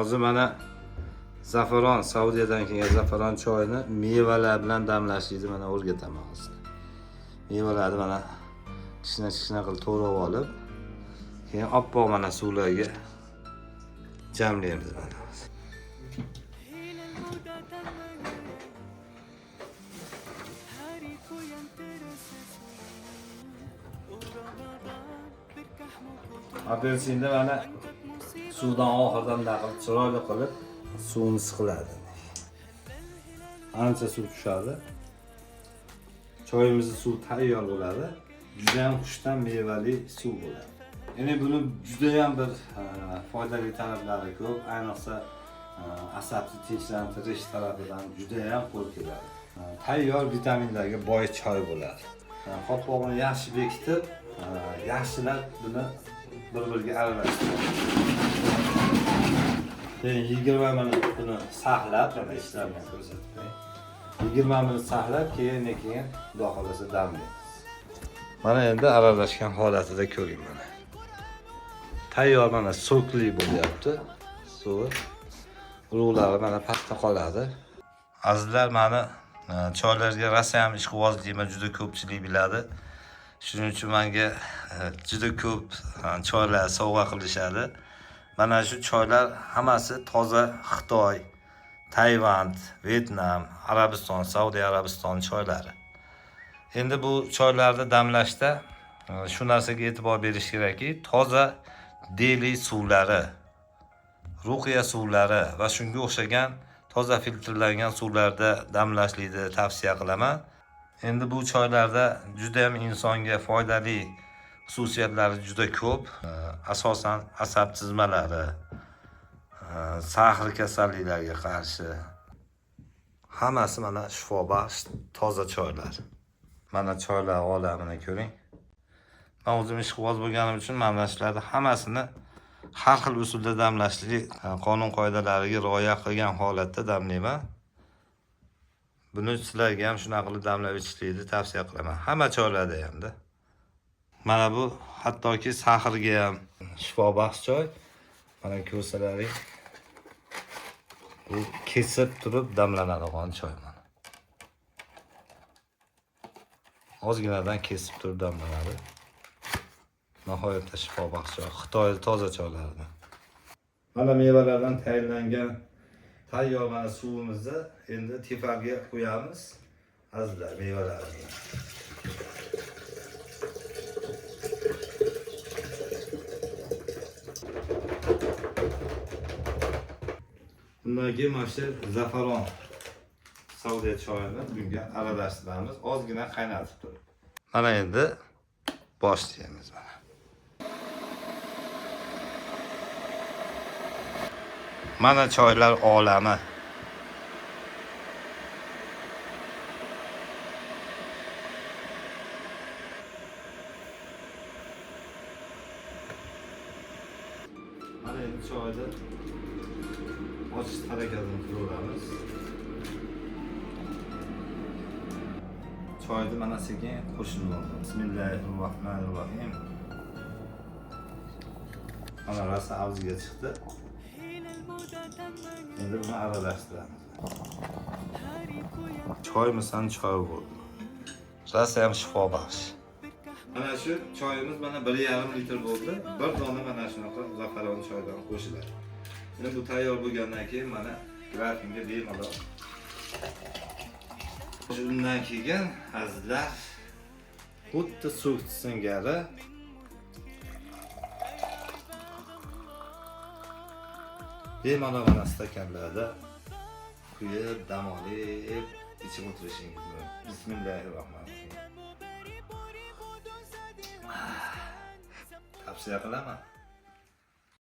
Hozir mana zafaron, Saudiyadan kelgan zafaron choyini mevalar bilan damlashni mana o'rgataman hozir. Mevalarni mana kichkina kichkina qilib to'g'rab olib, keyin oppoq mana suvlarga jamlaymiz mana. Apelsinda mana suvdan oxiridan bunday qilib chiroyli qilib suvini siqiladi. Ancha suv tushadi. Choyimizni suv tayyor bo'ladi. Juda ham xushtam mevali suv bo'ladi. Endi buni juda ham bir foydali taraflari ko'p. Ayniqsa asabni tinchlantirish tarafidan juda ham qo'l keladi. Tayyor vitaminlarga boy choy bo'ladi. Qopqog'ini yaxshi bekitib, yaxshilab buni bir-biriga aralashtiradi. Keyin 20 minut buni saqlab, mana ishlarini ko'rsatib qo'ying. 20 minut saqlab, keyin xudo xohlasa damlaymiz. Mana endi aralashgan holatida ko'ring mana. Tayyor mana sokli bo'lyapti. Suvi urug'lari mana pastda qoladi. Azizlar, mani choylarga rosa ham ishqiboz deyman, juda ko'pchilik biladi. Shuning uchun menga juda ko'p choylar sovg'a qilishadi. Mana shu choylar hammasi toza Xitoy, Tayvan, Vyetnam, Arabiston, Saudiya Arabiston choylari. Endi bu choylarni damlashda shu narsaga e'tibor berish kerakki, toza Deli suvlari, Ruqiya suvlari va shunga o'xshagan toza filtrlangan suvlarda damlashlikni tavsiya qilaman. Endi bu choylarda juda ham insonga foydali xususiyatlari juda ko'p. Asosan asab tizmalari, sahr kasalliklariga qarshi hammasi mana shifobaxsh toza choylar. Mana choylar olamini ko'ring. Men o'zim ishqiboz bo'lganim uchun mana shularni hammasini har xil usulda damlashlik qonun qoidalariga rioya qilgan holatda damlayman. Buni sizlarga ham shunaqa qilib damlab ichishlikni tavsiya qilaman. Hamma choylarda hamda. Mana bu hattoki sahrga ham shifobaxsh choy. Mana ko'rsalaring, bu kesib turib damlanadigan choy mana. Ozginadan kesib turib damlanadi. Nihoyatda shifobaxsh choy. Xitoy toza choylaridan. Mana mevalardan tayyorlangan tayyor mana suvimizni endi tepaga qo'yamiz. Azizlar, mevalarni. Bundan keyin mana shu zafaron Saudiya choyini bunga aralashtiramiz, ozgina qaynatib turib. Mana endi boshlaymiz mana. Mana choylar olami. Mana endi choyni ochish harakatini qilaveramiz. Choyni mana sekin qo'shib oldim. Bismillahirrohmanirrohim. Mana rosa avjiga chiqdi. Endi buni aralashtiramiz. Choymisan choy bo'ldi. Rosa ham shifobaxsh. Mana shu choyimiz mana 1,5 litr bo'ldi. Bir dona mana shunaqa zafaron choydan qo'shiladi. Endi bu tayyor bo'lgandan keyin mana grafinga bemalol. Shundan keyin azizlar xuddi so'k singari bemalol mana stakanlarda quyib, dam olib ichib o'tirishingiz mumkin. Bismillahirrohmanirrohim. Tavsiya qilaman.